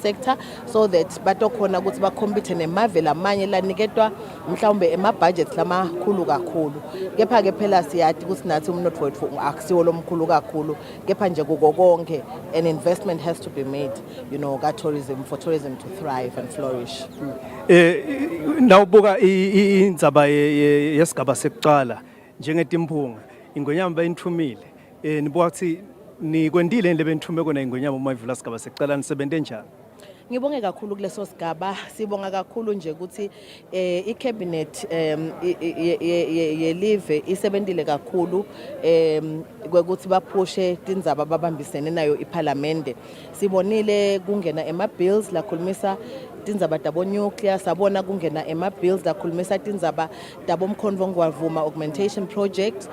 sector so that batokhona ukuthi ba-compete nemave lamanye laniketwa mhlawumbe ema-budgets lamakhulu kakhulu. Kepha-ke phela siyati ukuthi nathi umnotfo wetfu akusiwo lomkhulu kakhulu, kepha nje kuko konke an investment has to be made ka-tourism, for tourism to thrive and flourish. Nawubuka indzaba yesigaba sekucala njengetimphunga, ingonyama bayinthumile, nibuka ukuthi nikwentile yini lebenithume kona ingonyama uma ivula sigaba sekucala, nisebente njani? Ngibonge kakhulu kuleso sigaba. Sibonga kakhulu nje ukuthi i-cabinet yelive isebentile kakhulu kwekuthi baphushe tindzaba babambisene nayo iphalamende. Sibonile kungena ema-bills lakhulumisa tindzaba tabo nuclear, sabona kungena ema-bills lakhulumisa tindzaba tabo Mkhondvo Ngwavuma augmentation project.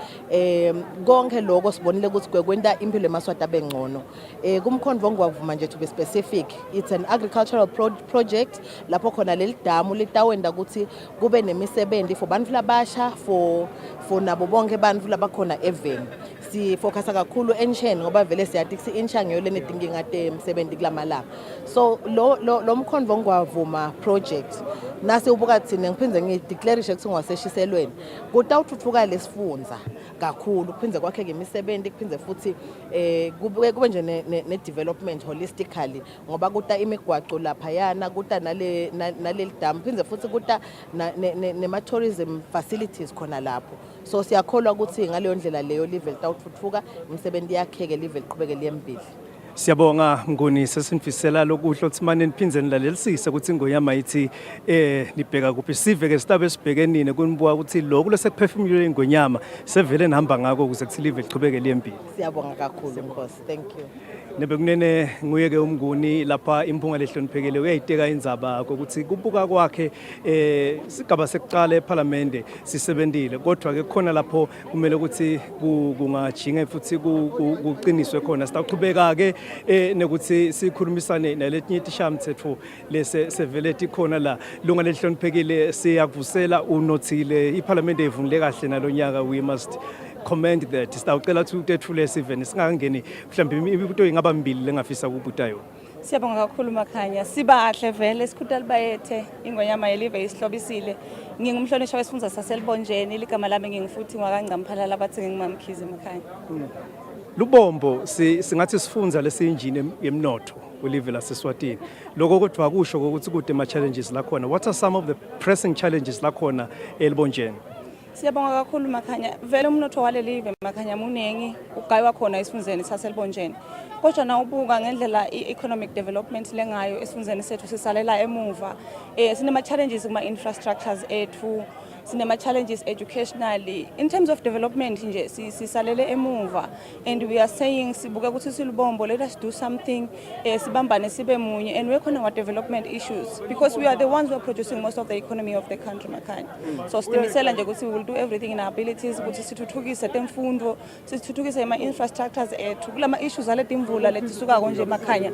Konke lokho sibonile ukuthi kwekwenta impilo emaSwati abe ngcono. Kumkhondvo Ngwavuma nje, to be specific, it's an agricultural project lapho khona leli damu litawenda ukuthi kube nemisebenzi for bantfu labasha, for nabo bonke bantfu labakhona eveni. Sifocusa kakhulu entsheni ngoba vele siyati kutsi insha ngiyo lenetinkinga temsebenzi kulamalanga. So lo Mkhondvo Ngwavuma project, nase ubuka thina, ngiphindze ngideclarishe ukuthi ngiwaseshiselweni, kutawutfutfuka lesifundza kakhulu, kuphindze kwakheke imisebenzi, kuphindze futhi kube nje ne development holistically, ngoba kuta imigwaco laphayana, kuta naleli damu, phindze futhi kuta nema tourism facilities khona lapho. So siyakholwa ukuthi ngaleyo ndlela leyo live litawutfutfuka, imisebenzi yakheke, live liqhubeke liye embili. Siyabonga Mnguni, sesinifisela lokuhle ukuthi mane niphindze nilalelisise ukuthi ingonyama ithi nibheka kuphi. Sive ke sitabe sibheke nini kunibuka ukuthi lokhu lesekuphefumulile ingonyama sevele nihamba ngako ukuze kuthi live liqhubeke liye embili. Siyabonga kakhulu, Nkosi, thank you. Nebekunene nguye-ke uMnguni lapha, imphunga lehloniphekile, uyayiteka indzaba kokuthi kubuka kwakhe sigaba sekucala ephalamende sisebentile, kodwa ke khona lapho kumele ukuthi kungajinge futhi kuqiniswe khona. Sitawuchubeka ke nekuthi sikhulumisane naletinye tishamthetfo lese sevele tikhona la. Lunga lelihloniphekile, siyakuvusela, unothile, iphalamende ivunule kahle nalonyaka, we must commend that. Sitawucela ukuthi utethule esiveni singakangeni, mhlawumbe imibuto ingaba mibili lengafisa ukubuta yona. Siyabonga kakhulu, Makhanya. Sibahle vele sikhutali bayethe, ingonyama yelive isihlobisile. Ngingumhlonishwa wesifundza saseLibonjeni, ligama lami ngingufuthi ngwakaNgcamphalala, bathi nginguMamkhize, Makhanya. Lubombo singathi sifundza lesiyinjini yemnotho kwelive laseSwatini. Lokho kodwa akusho ukuthi kude ama-challenges lakhona. What are some of the pressing challenges lakhona eLibonjeni? Siyabonga kakhulu, Makhanya. Vele umnotho waleli live, Makhanya, munengi ugaywa khona esifundzeni saseLibonjeni. Kodwa nawubuka ngendlela i-economic development lengayo esifundzeni sethu, sisalela emuva. Sinema challenges kuma infrastructures ethu, sinema challenges educationally. In terms of development nje sisalele emuva and we are saying sibuke ukuthi silubombo, let us do something, sibambane sibe munye and work on our development issues because we are the ones who are producing most of the economy of the country, Makhanya. So sidimisela nje ukuthi we will do everything in our abilities ukuthi sithuthukise temfundo, sithuthukise ama-infrastructures ethu. Kulama issues aletimvula letisukako nje, Makhanya,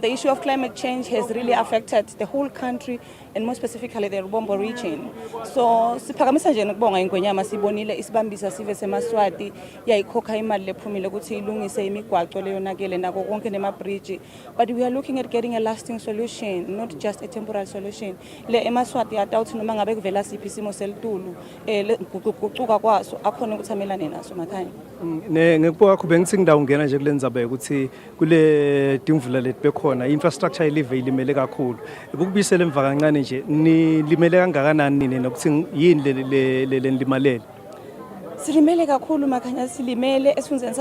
the issue of climate change has really affected the whole country and more specifically the Lubombo region. So siphakamisa nje nokubonga ingwenyama, sibonile isibambisa sive semaSwati, yayikhokha imali lephumile ukuthi ilungise imigwaco leyonakele nako konke nema-bridge, but we are looking at getting a lasting solution, not just a temporal solution. Le emaSwati atawuthi noma ngabe kuvela siphi isimo selitulu, gucuka kwaso, akhona ukuthi amelane naso, Makhanya. Ne ngekubuka kwakho, bengithi ngidawungena nje kule ndzaba yokuthi kule timvula leti bekhona, infrastructure yelive ilimele kakhulu. Kukubuyisela emva kancane nje, nilimele kangakanani nini nokuthi yini le lenilimalele? Silimele kakhulu, Makhanya, silimele esifundzeni.